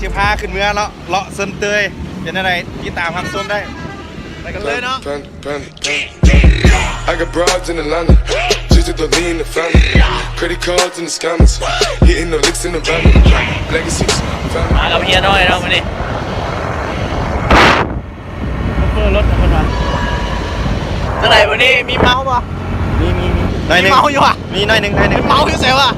ຊິພາຂຶ້ນເມືອເນາະ ເລາະເຊິນເຕີຍ ເປັນແນວໃດ ຕິດຕາມຮັບຊົມໄດ້ ໄປກັນເລີຍເນາະ. Panda, panda, panda, panda. I got broads in Atlanta. Just to the lean the family. Credit cards in the scammers. Hitting the licks in the van. Legacies, family. ມາກັບເຮຍນ້ອຍເນາະມື້ນີ້ ໂຊເຟີລົດເພິ່ນວ່າ ຈັ່ງໃດມື້ນີ້ ມີເມົາບໍ່? ມີ ມີ ມີ ໜ້ອຍໜຶ່ງ ມີເມົາຢູ່ຫວາ? ມີໜ້ອຍໜຶ່ງ ໜ້ອຍໜຶ່ງ ເມົາຢູ່ໃສຫວາ?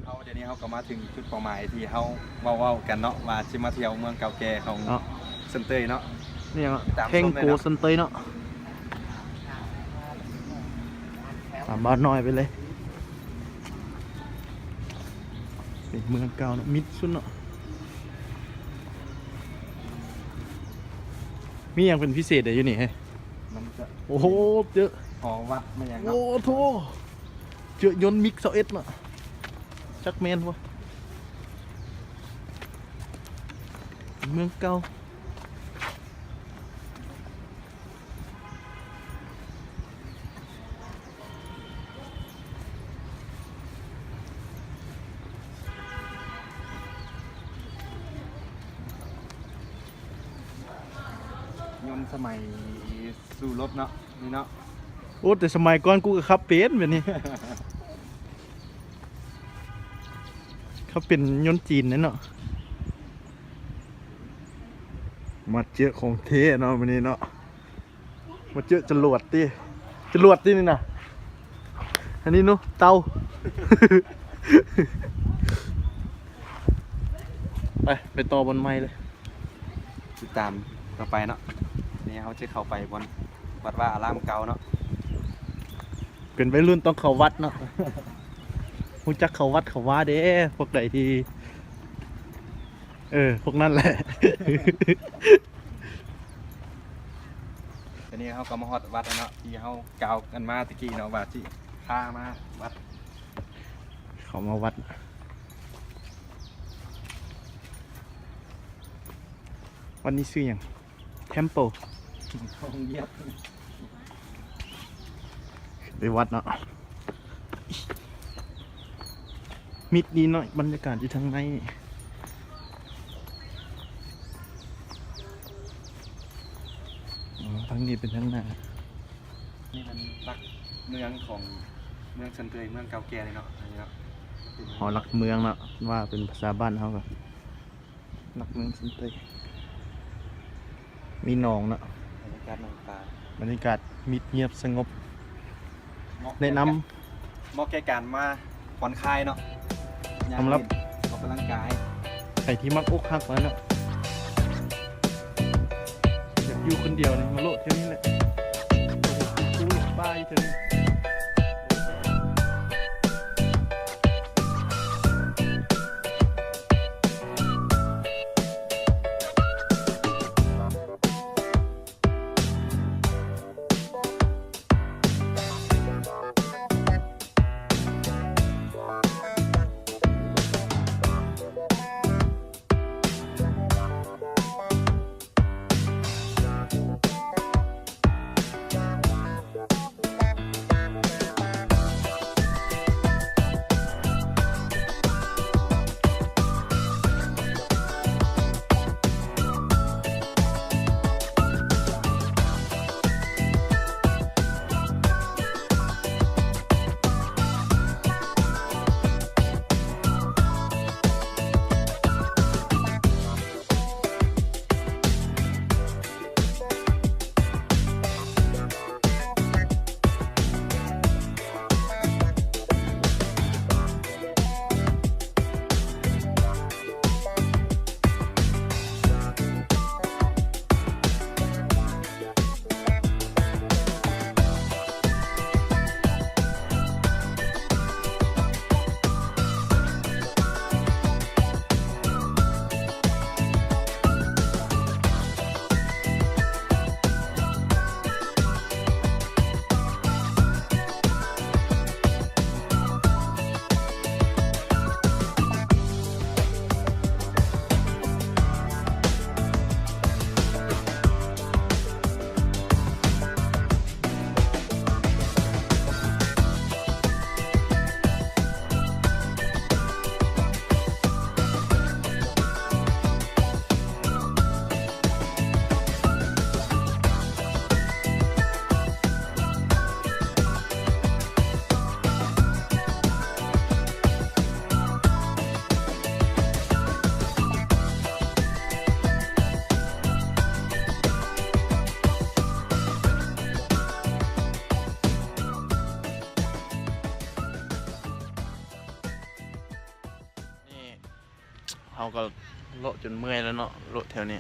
ເຮົາ ດຽວນີ້ເຮົາກໍມາເຖິງຈຸດເປົ້າໝາຍທີ່ເຮົາເວົ້າໆກັນເນາະ ວ່າຊິມາທ່ຽວເມືອງເກົ່າແກ່ຂອງ ເນາະ ເຊິນເຕີຍເນາະ. ນີ້ຫຍັງ ແທ່ງໂກເຊິນເຕີຍເນາະ ຕາມບ້ານນ້ອຍໄປເລີຍ. ເປັນເມືອງເກົ່າເນາະ ມິດສຸດເນາະ. ມີຫຍັງເປັນພິເສດໃດຢູ່ນີ້ເຮີຍ? ມັນຈະ ໂອ້ໂຫ ເຈີ ຫໍວັດມາຫຍັງເນາະ. ໂອ້ໂຖ ເຈີຍົນມິກຊາວເອັດເນາະ ຈັກແມ່ນບໍ່? ເມືອງເກົ່າ. ຍົນສະໄໝສູ້ລົບເນາະ ນີ້ເນາະ. ໂອ້ ແຕ່ສະໄໝກ່ອນກູກໍຂັບເປັນແບບນີ້ ຂັບເປັນຍົນຈີນແຫຼະເນາະ. ມາເຈີຂອງແທ້ເນາະມື້ນີ້ເນາະ. ມາເຈີຈະຫຼວດຕິ ຈະຫຼວດຕິນີ້ນະ. ອັນນີ້ເນາະ ເຕົາ. ໄປ ໄປຕໍ່ບ່ອນໃໝ່ເລີຍ ຕິດຕາມຕໍ່ໄປເນາະ. ນີ້ເຮົາຈະເຂົ້າໄປບ່ອນວັດວາອາລາມເກົ່າເນາະ. ເປັນໄວລຸ້ນຕ້ອງເຂົ້າວັດເນາະ. ຮູ້ຈັກເຂົ້າວັດເຂົ້າວາເດ້ ພວກໃດທີ່ ເອີ ພວກນັ້ນແຫຼະ. ຕອນນີ້ເຮົາກໍມາຮອດວັດແລ້ວເນາະ ທີ່ເຮົາກ່າວກັນມາຕະກີ້ເນາະ ວ່າຊິພາມາວັດ ເຂົ້າມາວັດ. ວັດນີ້ຊື່ຫຍັງ? Temple ໂຮງຮຽນ ໄປວັດເນາະ. ມິດດີເນາະ ບັນຍາກາດຢູ່ທາງໃນນີ້. ອໍ ທາງນີ້ເປັນທາງໜ້າ. ນີ້ແມ່ນຫຼັກເມືອງຂອງເມືອງເຊິນເຕີຍ ເມືອງເກົ່າແກ່ເລີຍເນາະ ອັນນີ້ເນາະ. ຫໍຫຼັກເມືອງເນາະ ວ່າເປັນພາສາບ້ານເຮົາກໍ ຫຼັກເມືອງເຊິນເຕີຍ ມີໜອງເນາະ. ບັນຍາກາດໜອງປາ ບັນຍາກາດມິດງຽບສະຫງົບ. ເໝາະ ແນະນຳ ເໝາະແກ່ການມາຜ່ອນຄາຍເນາະ ສຳລັບ ອອກກຳລັງກາຍ. ໃຜທີ່ມັກອົກຫັກແລ້ວເນາະ ຢາກຢູ່ຄົນດຽວນີ້ ມາໂລະແຖວນີ້ແຫຼະ. ປູປ່າຢູ່ແຖວນີ້. ເຮົາກໍເລາະຈົນເມື່ອຍແລ້ວເນາະ ເລາະແຖວນີ້.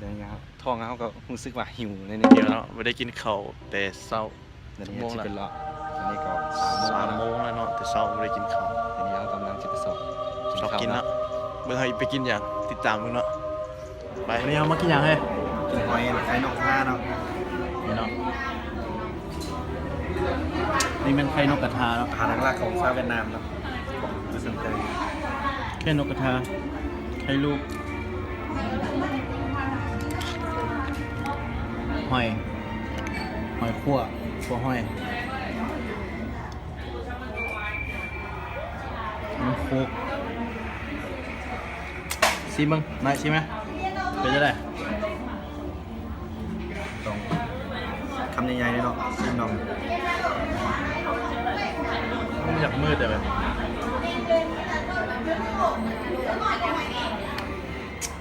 ດຽວນີ້ເຮົາ ທ້ອງເຮົາກໍຮູ້ສຶກວ່າຫິວແນວໜຶ່ງ ຫິວເນາະ ບໍ່ໄດ້ກິນເຂົ້າແຕ່ເຊົ້າ. ດຽວນີ້ຊິໄປເລາະ ຕອນນີ້ກໍສາມໂມງແລ້ວເນາະ ແຕ່ເຊົ້າບໍ່ໄດ້ກິນເຂົ້າ. ດຽວນີ້ເຮົາກຳລັງຊິໄປຊອກ ຊອກກິນເນາະ ເບິ່ງເຮົາຊິໄປກິນຫຍັງ ຕິດຕາມເບິ່ງເນາະ. ໄປ ວັນນີ້ເຮົາມາກິນຫຍັງເຮີຍ? ກິນຫອຍໄຂ່ນົກກະທາເນາະ. ນີ້ເນາະ ນີ້ແມ່ນໄຂ່ນົກກະທາເນາະ ອາຫານຫຼັກໆຂອງຊາວຫວຽດນາມເນາະ ຢູ່ເຊີງໄຕ້. ໄຂ່ນົກກະທາ ໄຂ່ລູກ ຫອຍ ຫອຍຂົ້ວ ຂົ້ວຫອຍ. ນ້ຳໂຄກ ຊີມເບິ່ງ ນ້ອຍຊີມແມ ເປັນຈັ່ງໃດ? ຕ້ອງຄຳໃຫຍ່ໆເລີຍເນາະ ຊີມນຳ. ມັນຢາກມືດແຕ່ແບບ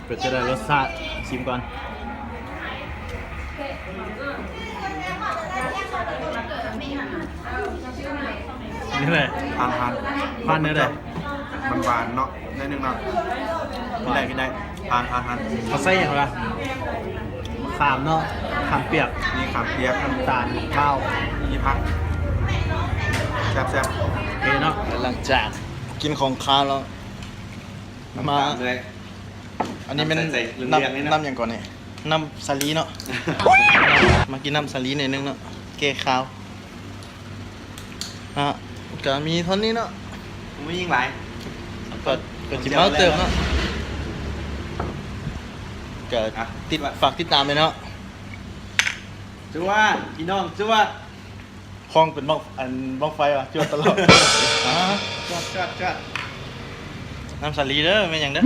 ເປັນຈັ່ງໃດລົດຊາດ? ຊີມກ່ອນ. ນີ້ແຫຼະ ຜ່ານໆ ຜ່ານແນວໃດ? ມັນຫວານເນາະ ໜ້ອຍໜຶ່ງເນາະ ກິນໄດ້ ກິນໄດ້ ຜ່ານໆໆ. ເຂົາໃສ່ຫຍັງວະ? ມະຂາມເນາະ ຂາມປຽກ ມີຂາມປຽກ ນ້ຳຕານ ໝາກພ້າວ ມີຜັກ ແຊບໆ. ເອີເນາະ ຫຼັງຈາກກິນຂອງຄາວແລ້ວ ມາ ອັນນີ້ແມ່ນ ນ້ຳ ນ້ຳຫຍັງກ່ອນນີ້? ນ້ຳສາລີເນາະ ມາກິນນ້ຳສາລີໜ້ອຍໜຶ່ງເນາະ ແກ້ຄາວ. ອ່ະ ກະມີເທົ່ານີ້ເນາະ ບໍ່ມີຫຍັງຫຼາຍ ກະ ກະຊິເມົາເຕີບເນາະ ກະຕິດ ຝາກຕິດຕາມແດ່ເນາະ. ຈວດ ພີ່ນ້ອງ ຈວດ. ຄອງເປັນບັ້ງ ອັນ ບັ້ງໄຟວະ ຈວດຕະຫຼອດ. ອ່າ ຈວດ ຈວດ ຈວດ. ນ້ຳສາລີເດີ ແມ່ນຫຍັງເດີ?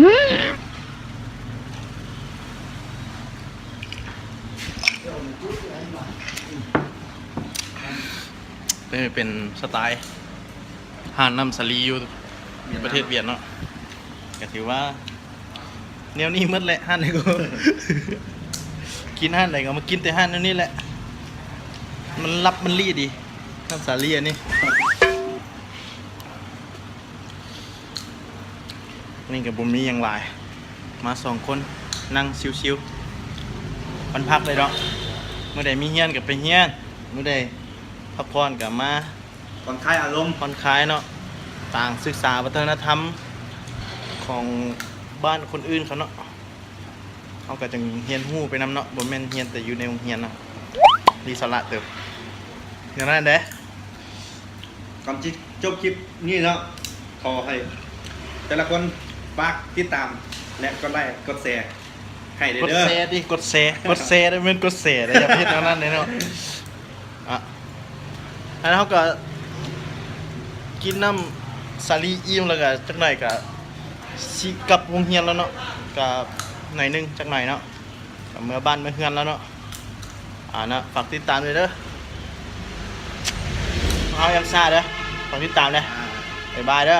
ເອີ ເປັນສະໄຕຮ້ານນ້ຳສາລີຢູ່ປະເທດຫວຽດເນາະ ກະຖືວ່າ ແນວນີ້ໝົດແຫຼະ ຮ້ານໃດກໍ ກິນຮ້ານໃດກໍມາກິນແຕ່ຮ້ານແນວນີ້ແຫຼະ ມັນລັບມັນລີ້ດີ ນ້ຳສາລີອັນນີ້. ນີ້ກໍບໍ່ມີຫຍັງຫຼາຍ ມາສອງຄົນ ນັ່ງຊິວໆ ວັນພັກເລີຍເນາະ ມື້ໃດມີຮຽນກໍໄປຮຽນ ມື້ໃດພັກຜ່ອນກໍມາ ຜ່ອນຄາຍອາລົມ ຜ່ອນຄາຍເນາະ ຕ່າງສຶກສາວັດທະນະທຳຂອງບ້ານຄົນອື່ນເຂົາເນາະ ເຮົາກໍຈຶ່ງຮຽນຮູ້ໄປນຳເນາະ ບໍ່ແມ່ນຮຽນແຕ່ຢູ່ໃນໂຮງຮຽນເນາະ ມີສາລະເຕີບ ແນວນັ້ນເດ້. ກ່ອນຊິຈົບຄລິບນີ້ເນາະ ຂໍໃຫ້ແຕ່ລະຄົນຝາກຕິດຕາມ ແລະ ກົດໄລກົດແຊ ໃຫ້ແດ່ເດີ ກົດແຊຕິ ກົດແຊ ກົດແຊເດີ ແມ່ນກົດແຊເດີ ຢ່າໄປເຮັດແນວນັ້ນເດ້ເນາະ. ອ່ະ ແລ້ວເຮົາກໍກິນນ້ຳສາລີອີ່ມ ແລ້ວກໍຈັກໜ້ອຍກໍຊິກັບໂຮງຮຽນແລ້ວເນາະ ກໍໜ້ອຍໜຶ່ງ ຈັກໜ້ອຍເນາະ ກໍເມືອບ້ານເມືອເຮືອນແລ້ວເນາະ. ອ່າ ນະ ຝາກຕິດຕາມເດີ ເຮົາຍັງຊາເດີ ຝາກຕິດຕາມເດີ ບາຍບາຍເດີ.